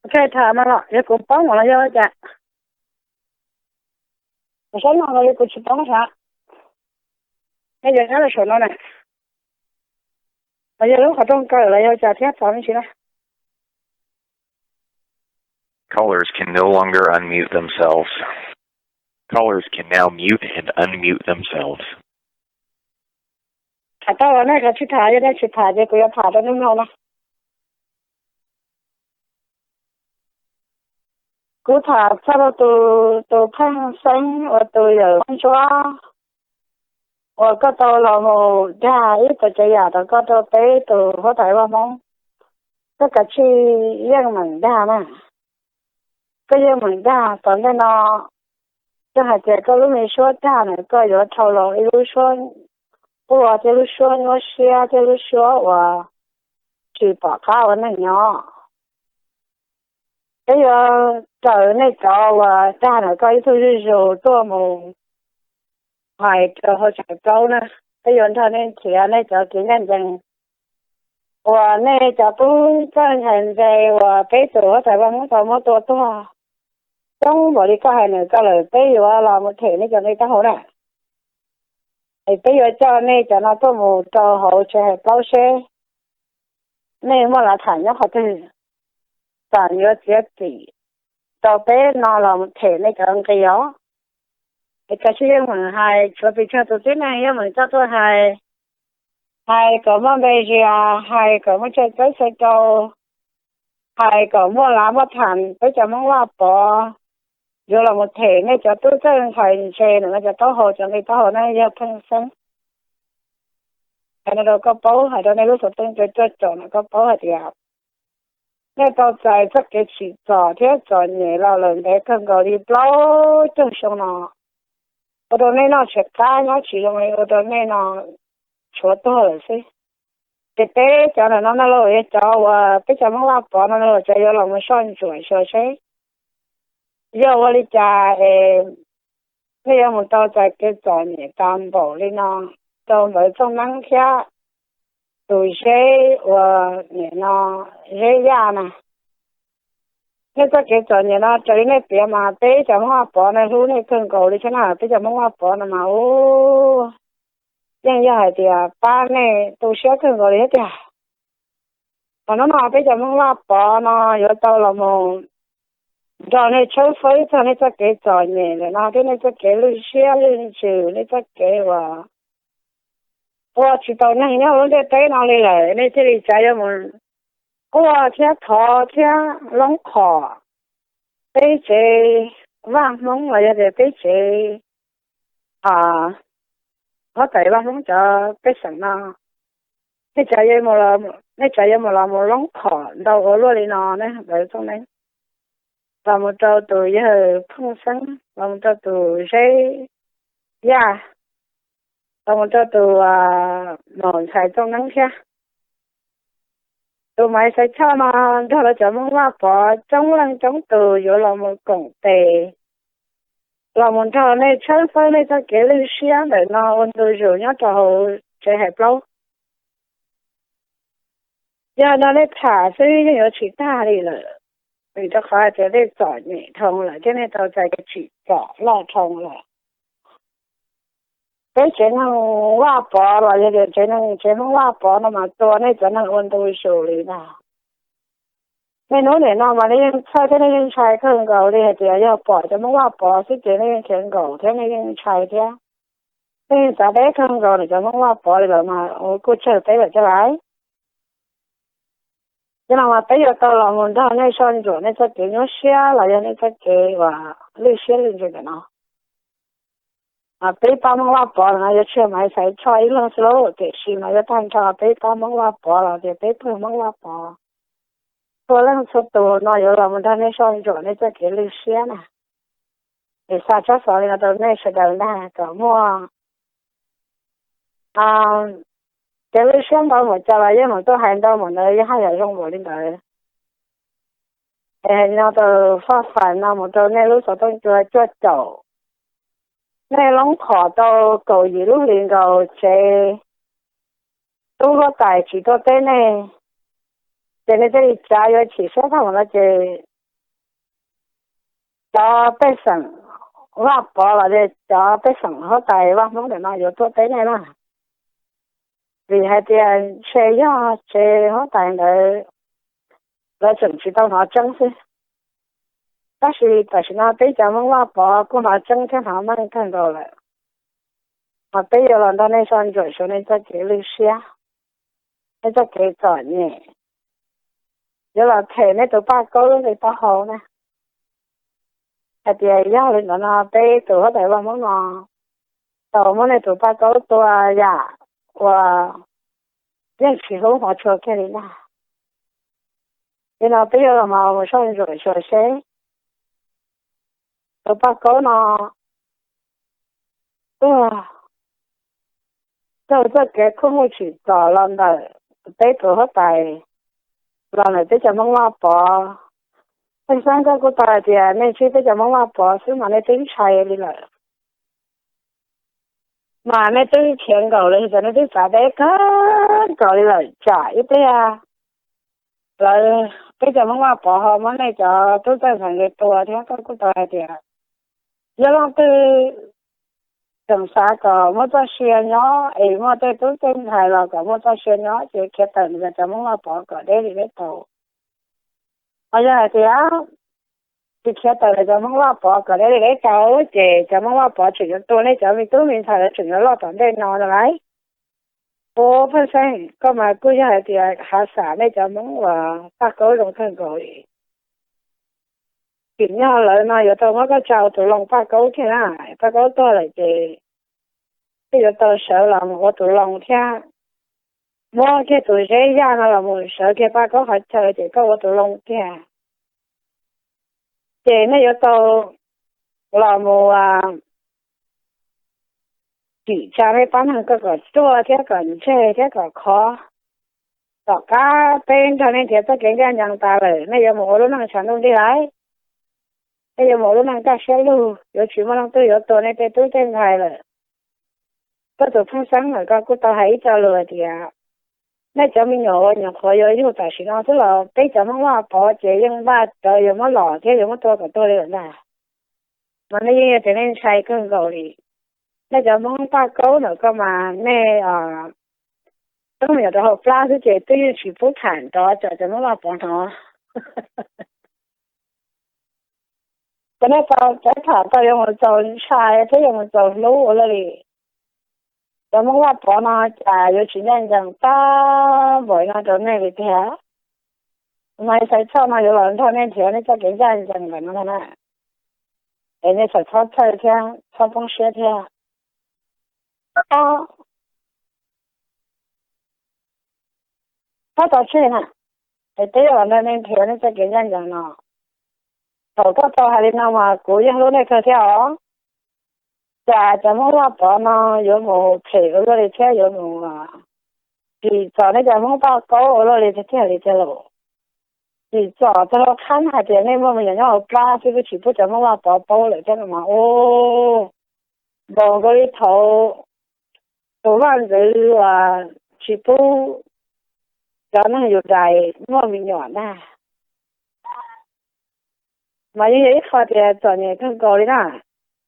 Ok, tham mas los yog kuv poob los yog cas? Kuv saib no los yog kuv tsis poob sav. Nej yuav nyob rau saum no na, los yog lub qhov rooj kaw los yog cas thiab txog me ntsis na. Callers can no longer unmute themselves. Callers can now mute and unmute themselves. Tham tau los nej kav tsij tham, yog nej tsis tham ces kuv yuav tham rau nej mloog na. Kuv tham txog rau tus, tus Pheej Xeeb uas tus yawm Vaj Ntsuab uas koj tau los mus dag ib puas tsav yam rau koj rau peb tus huab tais Vaj Hmoob. Koj kav tsij yeej meem dag na. Koj yeej meem dag tom ntej no, koj hais tias koj lub me suab dag na koj yuav dhau los ib lub suab quaj thiab lub suab nyuaj siab thiab lub suab uas tsis pom qab ua neej nyob. Peb yuav raws nej cov uas dag ntawm koj ib tug zuj zus tuaj mus hais rau hauv tshav plaub na. Peb yuav nrog nej nrhiav nej cov kev ncaj ncees uas nej cov tub txawj ntxhais ntse uas peb tus huab tais Vaj Hmoob tau muab tua tuag coob npaum li koj hais ntawm koj lawm, peb yuav los mus them nej cov nqi taub hau na. Es peb yuav coj nej cov no tuaj mus rau hauv tsev hais plaub seb nej muaj lav tham nyob qhov twg, tam yuav txiav txim rau peb no los them nej cov nqi os. Es kav tsij yeej meem hais, tshuav pes tsawg tus tib neeg yeej meem coj tuaj hais, hais kom muaj npe zias, hais kom muaj tsev txawb txhais rau, hais kom muaj lav muaj tham, peb cov Hmoob Vaj Pov yuav los mus them nej cov tub txawj ntxhais ntse ntawm no cov taub hau, cov nqi taub hau na yog Pheej Xeeb. Hais no rau koj paub, hais rau nej lub xov tooj cua cuaj caum no koj paub hais tias nej tau txais txoj kev tsim txom thiab txom nyem los lawm ntev kawg nkaus li plaub caug xyoo no, ua rau nej noj tsis qab nyob tsis zoo li, ua rau nej no tshuav tuag lawm xwb. Ces peb cov ntawm no no los yog cov uas peb cov Hmoob Vaj Pov no no los cov yuav los mus soj ntsuam xyuas seb yog ua li cas es nej yuav mus tau txais kev txom nyem tas npaum li no rau Npawv Txooj Neeb thiab tus Zeb uas nim no Zeb Yaj na. Nej txoj kev txom nyem no raws li nej piav mas peb cov Hmoob Vaj Pov no hlub nej kawg nkaus li thiab na, peb cov Hmoob Vaj Pov no mas ub, yeej yog hais tias pab nej tu siab kawg nkaus li thiab tiag. Thaum no no peb cov Hmoob Vaj Pov no yuav tau los mus nrog nej tshawb fawb txog nej txoj kev txom nyem lawm no thiab nej txoj kev lwj siab lwj ntsws, nej txoj kev uas ua tsis tau neeg nyob lub ntiaj teb no li lawm, nej thiaj li tsav yuav mus quaj thiab thov thiab loob qhom peb tsev vaj Hmoob los yog tias peb tsev huab tais vaj Hmoob cov pej xeem no. Nej tsav yuav mus los mus loob qhom ntau ua luaj li no ne, Npawv Txooj Neeb, los mus rau tus yawg Pheej Xeeb, los mus rau tus Zeb Yaj, los mus rau tus maum ntxhais Txooj Neeb thiab. Tus Maiv Xaiv Choj no nrog lawv cov Hmoob Vaj Pov coob leej coob tus yuav los mus koom tes, los mus nrog nej tshawb fawb nej txoj kev lwj siab ntawm no ua ntu zus nyob rau hauv tsev hais plaub. Yog no nej tham xwb yeej yuav tsis tag li lawm, vim rau qhov hais tias nej txom nyem dhau lawm thiab nej tau txais kev tsim txom loj dhau lawm. Peb tsev neeg Vaj Pov los yog tias tsev neeg tsev Hmoob Vaj Pov no mas tua nej cov neeg ua ntu zus li ntag. Nej hnub nim no mas nej yeej txhawj thiab nej yeej ntshai kawg nkaus li hais tias yog pom cov Hmoob Vaj Pov xwb ces nej yeej khiav nkaum thiab nej yeej ntshai thiab. Nej yeej txav deb kawg nkaus ntawm cov Hmoob Vaj Pov li lawm mas kuj tsawg peb lawm coj lais. Yog no mas peb yuav tau los mus nrog nej soj ntsuam nej txoj kev nyuaj siab los yog nej txoj kev uas lwj siab lwj ntsws ntawm no. Peb pab Hmoob Vaj Pov no yuav tsis yog Maiv Xaiv Choj ib leeg xwb lauj, tiam sis mas yuav tag nrho peb pab Hmoob Vaj Pov los tias peb pawg Hmoob Vaj Pov txhua leej txhua tus no yuav los mus nrog nej soj ntsuam nej txoj kev lwj siab na. Es xa tsab xov li no rau nej sawv daws ntag kom muaj kev lwj siab ntau npaum cas los yeej mus tuaj hais ntau npaum ntawd, yog haj yam zoo npaum li ntawd. Es hais no rau faj fais no mus rau nej lub xov tooj cua cuaj caum, nej loob qhom tau kaum yim lub hlis nkaus tsev tub huab tais tsis tuaj teb nej, ces nej thiaj li tsav yuav chim siab tag mus no ces cov pej xeem Vaj Pov los tias cov pej xeem huab tais Vaj Hmoob ntawm no yuav tuaj teb nej na. Vim hais tias ntshe yog tsev huab tais ntawd lawv tseem tsis tau hnov tseeb xwb. Tab sis tam sim no peb cov Hmoob Vaj Pov kuj hnov tseeb thiab hnov meej kawg nkaus lawm, mas peb yuav los nrog nej soj ntsuam xyuas nej txoj kev lwj siab, nej txoj kev txom nyem, yuav los them nej tus Paj Kaub lub nqi taub hau na, hais tias yog li ntawd no peb tus huab tais Vaj Hmoob no tau muab nej tus Paj Kaub tua yam uas yeej tsis hlub hmov tshua kiag li ntag. Li no peb yuav los mus soj ntsuam xyuas seb tus Paj Kaub no tuag raug txoj kev khuj muj tsim txom los ntawm peb tus huab tais, los ntawm peb cov Hmoob Vaj Pov. Pheej Xeeb, koj kuj tau hais tias nej ntsib peb cov Hmoob Vaj Pov xwb mas nej twb ntshai li lawm, mas nej twb khiav nkaus li, nej twb txav deb kawg nkaus li lawm, tsam ib pliag lawv, peb cov Hmoob Vaj Pov ho muab nej cov tub txawj ntxhais nkawd tua thiab. Koj kuj tau hais tias yog leej twg tseem xav kom muaj txoj sia nyob es muaj tej tub tej ntxhais los kom muaj txoj sia nyob ces khiav tawm ntawm cov Hmoob Vaj Pov kom deb li deb tau. Ho yog hais tias tsis khiav tawm ntawm cov Hmoob Vaj Pov kom deb li deb tau ces cov Hmoob Vaj Pov tseem yuav tua nej cov me tub me ntxhais, lawv tseem yuav loj tom ntej no no lauj. Ua Pheej Xeeb, koj mas kuj yog hais tias hav xas nej cov Hmoob uas Paj Kaub zoo kawg nkaus li. Tsim nyog lawv no yuav tau muab koj tsa ua tus loo Paj Kaub kiag na, Paj Kaub tuag lawm ces koj yuav tau sawv los mus ua tus loo thiab, muab kiag tus Zeb Yaj no los mus sawv kiag Paj Kaub qhov chaw ces koj ua tus loo kiag. Ces nej yuav tau los mus tsim tsa nej pab neeg koj kom ruaj thiab kom ntseg thiab kom khov. Tom qab peb nrog nej nrhiav txoj kev ncaj ncees tas lawm, nej yuav mus ua lub neej tshav ntuj nrig lauj. Nej yuav mus ua lub neej kaj siab lug, yuav tsis muaj leej twg yuav tua nej tej tub tej ntxhais lawm. Koj tus Pheej Xeeb lawm koj kuj tau hais ib co lus hais tias nej cov me nyuam uas nyuam qhuav yuav yug tam sim no xwb los peb cov Hmoob Vaj Pov ces yeej npaj rawv yuav muab lom thiab yuav muab tua kom tuag li lawm ntag. Mas nej yeej yog tias nej ntshai kawg nkaus li. Nej cov Hmoob Paj Kaub ntawm koj mas nej peb me nyuam rau hauv plab xwb ces twb yeej tsis pub tham nrov tsam cov Hmoob Vaj Pov hnov. Ces nej tau cov tham tau yuav mus txaus ntshai thiab yuav mus txaus hlub ua luaj li. Cov Hmoob Vaj Pov no cas yuav tsis ncaj ncees tag npaum no rau nej li tiag. Mas Xaiv Tshoj no yuav los nrog nej nrhiav nej txoj kev ncaj ncees lawm no na. Es nej txhob txhawj thiab txhob poob siab thiab. Txhob tso tseg na, es peb yuav los nrog nej nrhiav nej txoj kev ncaj ncees no. Thaum koj tau hais li no mas kuv yeej hlub nej kawg thiab os. Cas cov Hmoob Vaj Pov no yuav mus phem ua luaj li thiab yuav mus tsim txom nej cov Hmoob Paj Kaub ua luaj li tiag tiag li tiag lauj. Tsim txom tag lub qhab hais tias nej muaj me nyuam nyob hauv plab xwb twb tsis pub cov Hmoob Vaj Pov paub lawm thiab no mas ub, npaum nkaus li thaum tus vaj ntxwv uas tsis pub cov neeg Yudais muaj me nyuam ntag. Mas yeej yog ib qho tias txom nyem kawg nkaus li na.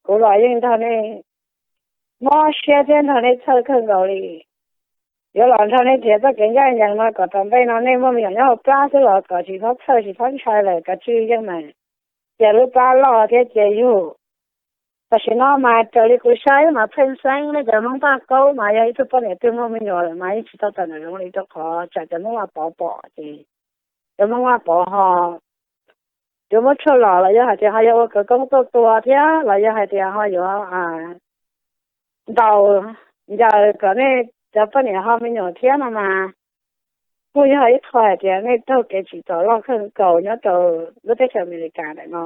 Kuv los yeej nrog nej mob siab thiab nrog nej txhawj kawg nkaus li. Yuav los nrog nej nrhiav txoj kev ncaj ncees no kom tom ntej no nej muaj me nyuam nyob hauv plab xwb los kom tsis txhob txhawj tsis txhob ntshai lawm, kav tsij yeej mas cia lub plab loj thiab cia yug. Tam sim no mas raws li kuv saib mas Pheej Xeeb nej cov Hmoob Paj Kaub mas yog ib tug poj niam twg muaj me nyuam lawm mas yeej tsis tau tawm nram zoov li, rau qhov tsam cov Hmoob Vaj Pov pom ces cov Hmoob Vaj Pov ho yuav muab tshuaj los los yog hais tias ho yuav ua khawv koob tuaj tua thiab los yog hais tias ho yuav ntaus ncaws kom nej cov poj niam ho me nyuam thiab no mas kuj yog ib qho hais tias nej raug kev tsim txom loj kawg nkaus nyob rau lub teb chaws Amelikas ntawm no.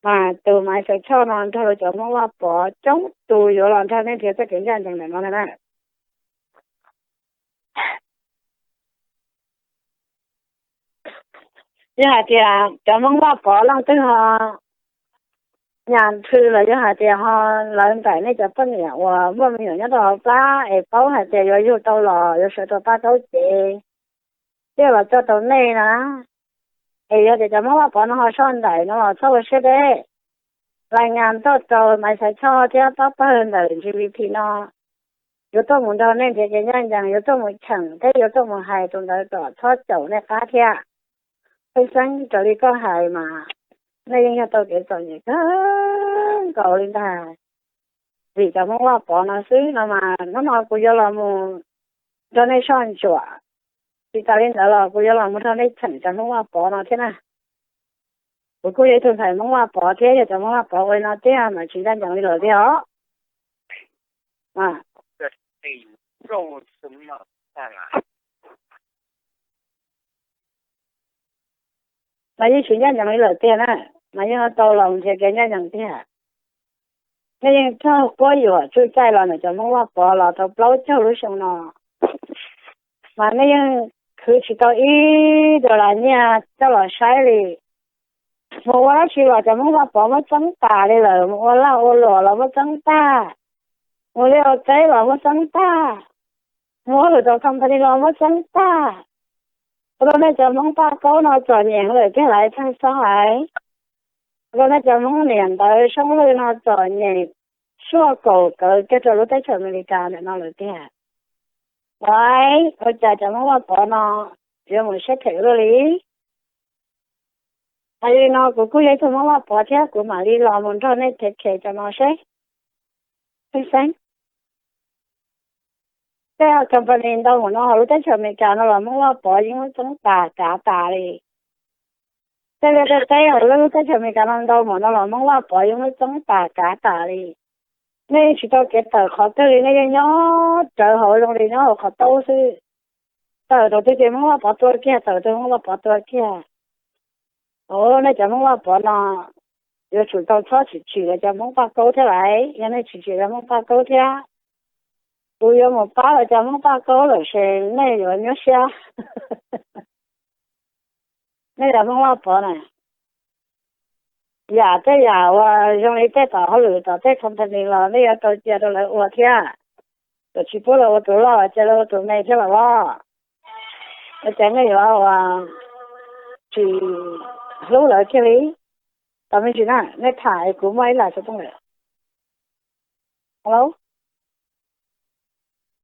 Mas tus Maiv Xaiv Tshoj no nrog rau cov Hmoob Vaj Pov coob tus yuav los nrog nej nrhiav txoj kev ncaj ncees ntawm no na. Yog hais tias cov Hmoob Vaj Pov leej twg ho nyas nthwv los yog hais tias ho lawv ntaim nej cov poj niam uas muaj me nyuam nyob rau hauv plab es paub hais tias yuav yug tau los yuav sawv rau Paj Kaub cev thiaj los coj tau nej na, Es yog tias cov Hmoob Vaj Pov no ho soj ntawm no los txhob ua siab deb. Lais nyas tuaj rau Maiv Xaiv Choj thiab pab pawg ntawm G V P no, yuav tuaj mus nrog nej nrhiav kev ncaj ncees, yuav tuaj mus cheem thiab yuav tuaj mus hais tus ntawd kom txhob caum nej qab thiab. Pheej Xeeb, raws li koj hais mas nej yeej yog tau kev txom nyem kawg nkaus li ntag. Vim cov Hmoob Vaj Pov no xwb no mas hnub no kuv yuav los mus nrog nej soj ntsuam. Tsis tas li ntawd los kuv yuav los mus nrog nej cheem cov Hmoob Vaj Pov no thiab na. Kuv kuj yog ib tug ntxhais Hmoob Vaj Pov thiab, yog cov Hmoob Vaj Pov ua li no tiag mas tsis ncaj ncees li lawm tiag os. Mas yeej tsis ncaj ncees li lawm tiag na, mas yeej tau los nrhiav kev ncaj ncees tiag. Nej yeej raug quab yuam tsuj caij los ntawm cov Hmoob Vaj Pov los tau plaub caug lub xyoo no, mas nej yeej khwv tsis tau ib dollar nyiaj coj los saib li. Mus ua dab tsi los cov Hmoob Vaj Pov muab txeeb tas li lawm, mus ua lag ua luam los muab txeeb tag, mus liaj ua teb los muab txeeb tag, mus ua lwm tus company los muab txeeb tag. Ua rau nej cov Hmoob Paj Kaub no txom nyem lawm tiag lauj Pheej Xeeb lauj. Ua rau nej cov Hmoob niam ntawv Soob Lwj no txom nyem suaj kaum kawv kiag rau lub teb chaws Amelikas ntawm no lawm tiag. Ua, ua cas cov Hmoob Vaj Pov no yuav mus siab phem luaj li? Hais li no kuv kuj yog ib tug Hmoob Vaj Pov thiab kuv mam li los mus nrog nej thev khes cov no seb. Pheej Xeeb, tej company ntau npaum no hauv lub teb chaws Amelikas no los Hmoob Vaj Pov yeej muab txeeb tas kav tas li. Tej liaj tej teb hauv lub teb chaws Amelikas no ntau npaum no los Hmoob Vaj Pov yeej muab txeeb tas kav tas li. Nej yeej tsis tau kev tawm qhov twg li, nej yeej nyob rawv hauv zoo li nyob hauv qhov taub xwb. Tawm thaum twg ces Hmoob Vaj Pov tua kiag, tawm thaum twg Hmoob Vaj Pov tua kiag. Os, nej cov Hmoob Vaj Pov no yuav tsum tau txhob tsim tsim lawv cov Hmoob Paj Kaub thiab lauj. Yog nej tsim tsim lawv Hmoob Paj Kaub thiab, kuv yuav mus pab lawv cov Hmoob Paj Kaub lawm ces nej yuav nyuaj siab. Nej cov Hmoob Vaj Pov na, yam tej yam uas zoo li tej tom hauj lwm tom tej company los nej yuav tau cia rau lawv ua thiab. Thaum tsis pub lawv ua tus loj los cia lawv ua tus me thiab los los, ua cas nej yuav ua tsis hlub lawv kiag li? Tos me ntsis na, nej tham es kuv muaj ib lam xov tooj lawm. Hello?